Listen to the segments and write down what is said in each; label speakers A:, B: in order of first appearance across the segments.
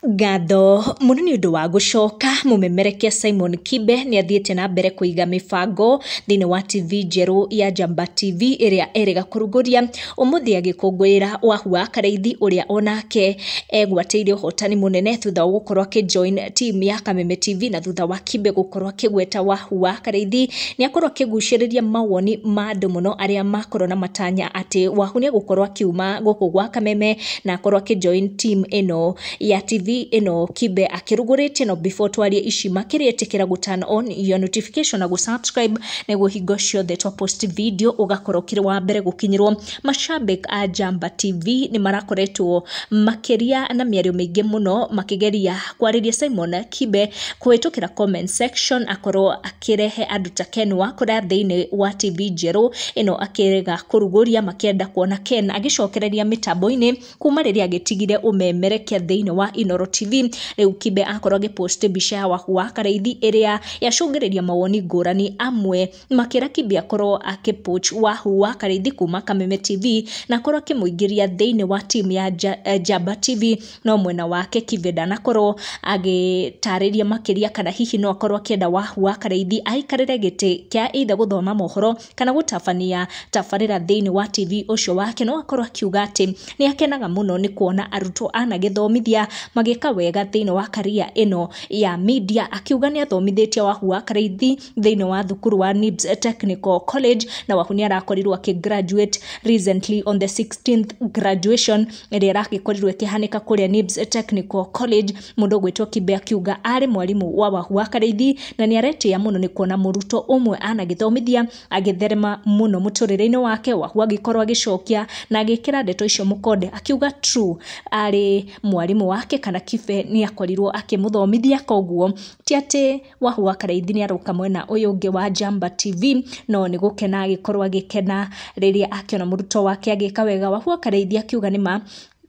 A: Ngatho mũno nĩ ũndũ wa gũcoka. Mũmemerekia Simon Kibe nĩ athiĩte na mbere kũiga mĩbango thĩinĩ wa TV njerũ ya Jamba TV ĩrĩa erĩga kũrugũria ũmũthĩ, agĩkũngũĩra Wahu wa Karaithi ũrĩa onake egwatĩire ũhotani mũnene thutha wa gũkorwo akĩ join team ya Kameme TV. Na thutha wa Kibe gũkorwo akĩgweta Wahu wa Karaithi, nĩ akorwo akĩgucĩrĩria mawoni ma andũ mũno arĩa makorwo na matanya atĩ Wahu nĩ egũkorwo akiuma gũkũ gwa Kameme na akorwo akĩ join team ĩno ya TV ĩno Kibe akĩrugũrĩtie. No before twarie ici makĩria, ĩtĩkĩra gũ turn on your notification na gũ subscribe nĩguo hingo ciothe twa post video ũgakorwo ũkĩrĩ wa mbere gũkinyĩrwo. Mashabik a Jamba TV nĩ marakoretwo makĩria na mĩario mĩingĩ mũno makĩgeria kwarĩria Simon Kibe kũhĩtũkĩra comment section, akorwo akĩrehe andũ ta Ken Wakũra thĩinĩ wa TV njerũ ĩno akĩrega kũrugũria, makĩenda kuona Ken agĩcokereria mĩtambo-inĩ kuma rĩrĩa agĩtigire ũmemerekia thĩinĩ wa Inooro TV. Rĩu Kibe akorwo agĩpost mbica ya Wahu wa Karaithi ĩrĩa yacũngĩrĩria mawoni ngũrani, amwe makĩra Kibe akorwo akĩpoach Wahu wa Karaithi kuma Kameme TV na akorwo akĩmũingĩria thĩinĩ wa team ya Jamba TV. No mwena wake Kibe ndanakorwo agĩtarĩria makĩria kana hihi no akorwo akĩenda Wahu wa Karaithi aikarĩre gĩtĩ kĩa either gũthoma mohoro kana gũtabania tabarĩra thĩinĩ wa TV ũcio wake. No akorwo akiuga atĩ nĩ akenaga mũno nĩ kuona arutwo anagĩthomithia magĩka wega thĩinĩ wa career ĩno ya media, akiuga nĩ athomithĩtie Wahu wa Karaithi thĩinĩ wa thukuru wa NIBS Technical College, na Wahu nĩ arakorirwo akĩ graduate recently on the 16th graduation ĩrĩa ĩragĩkorirwo ĩkĩhanĩka kũrĩa NIBS Technical College. Mũndũ ũgwĩtwo Kibe akiuga arĩ mwarimũ wa Wahu wa Karaithi na nĩ aretĩĩa mũno nĩ kuona mũrutwo ũmwe anagĩthomithia agĩtherema mũno mũtũrĩre-inĩ wake. Wahu agĩkorwo agĩcokia na agĩkĩra ndeto icio mũkonde, akiuga true arĩ mwarimũ wake kana Kibe nĩ akorirwo akĩmũthomithia, koguo ti atĩ Wahu wa Karaithi nĩ aroka mwena ũyũ ũngĩ wa Jamba TV, no nĩ gũkena agĩkorwo agĩkena rĩrĩa akĩona mũrutwo wake agĩka wega. Wahu wa Karaithi akiuga nĩma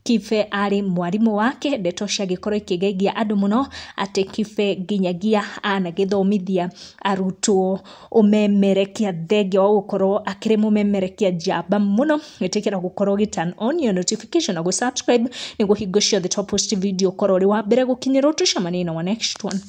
A: Kibe arĩ mwarimũ wake, ndeto ciagĩkorwo ikĩgegia andũ mũno atĩ Kibe nginyagia anagĩthomithia arutwo ũmemerekia. Thengia wa gũkorwo akĩrĩ mũmemerekia njamba mũno, ĩtĩkĩra gũkorwo ũgĩ turn on your notification na gũ subscribe nĩguo hingo ciothe twa post video ũkorwo ũrĩ wa mbere gũkinyĩrwo. Tũcemanie na wa next one.